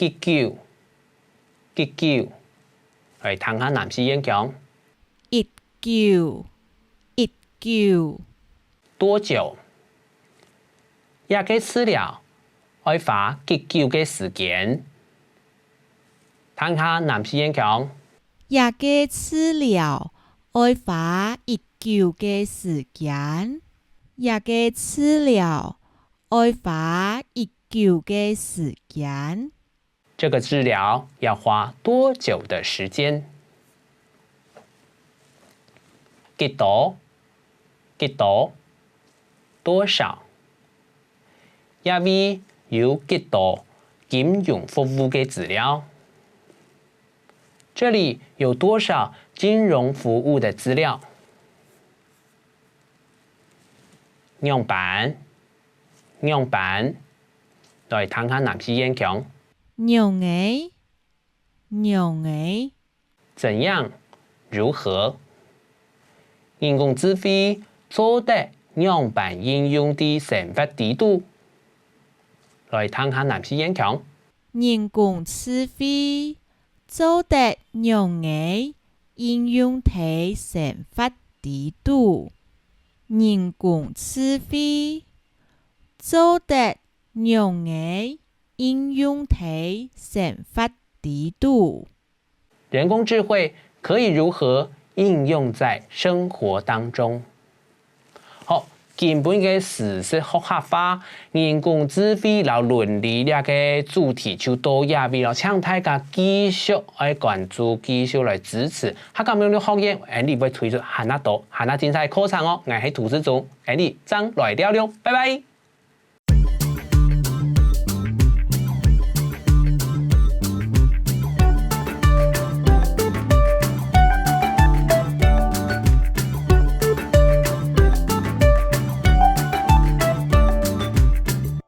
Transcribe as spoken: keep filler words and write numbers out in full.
幾久，幾久。來聽下南四縣腔。一久，一久。多久？這个治療愛花幾久个時間？聽下南四縣腔。這个治療愛花幾久个時間？這个治療愛花幾久个時間？這個治療要花多久的時間？幾多？幾多？多少？這位有幾多金融服務个資料？這裡有多少金融服務的資料？仰般？仰般？來聽下南四縣腔。仰仔？仰仔？怎樣？如何？人工智慧做得仰般應用在生活裡肚？來聽下南四縣腔。人工智慧做得仰仔應用在生活裡肚？人工智慧做得仰仔應用在生活裡肚？人工智慧可以如何應用在生活當中？好，今晡个時事學客話，人工智慧摎倫理這个主題就到這位囉，請大家繼續愛關注，繼續來支持客家民族學院，𠊎俚會推出還較多、還較精彩个課程哦。𠊎係涂志忠，𠊎俚正來尞尞，拜拜。